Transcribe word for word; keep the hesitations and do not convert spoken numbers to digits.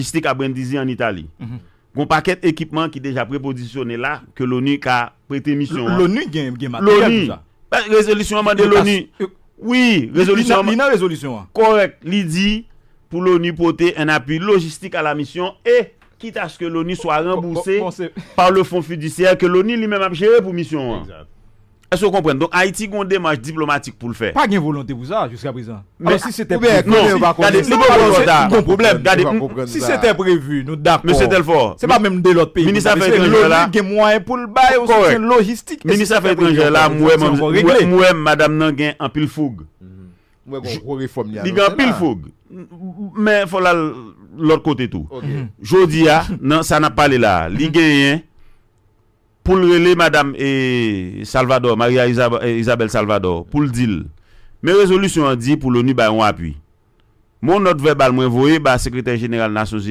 lojistik a Brindisi an Itali. Gon pakèt ekipman ki deja prepozisyone la ke l'ONU ka prete misyon an. L'ONU gen gen materyèl pou sa. Rezolisyon an mande l'ONU. Wi, rezolisyon an. Li nan rezolisyon an. Kòrèk, li di pour l'ONU porter un appui logistique à la mission et quitte à ce que l'ONU soit remboursé par le fonds fiduciaire que l'ONU li menm ap jere pou misyon an. Èske w konprann? Donk Ayiti gon demach diplomatik pou l fè. Pa gen volonte pou sa jiska prezan. Alò si se te previ, non, gade, li poko twò ta. Gon pwoblèm. Gade, si se te previ, nou dakò. Mesye Telfò, se pa menm de lòt peyi. Minis afè etranjè la. Gen mwayen pou l bay yon soutyen lojistik. Minis afè etranjè la, m wè madanm nan gen anpil foug. M wè gon gwo refòm li Li gen anpil foug. Men fò l al lòt kote tou. Jodi a, nan sa n ap pale la, li genyen pou l rele madanm e Salvador, Maria Isabel Salvador, pou l di l men rezolisyon an di pou l'ONU bay yon apui. Men yon nòt vèbal mwen voye ba sekretè jeneral Nasyonzini.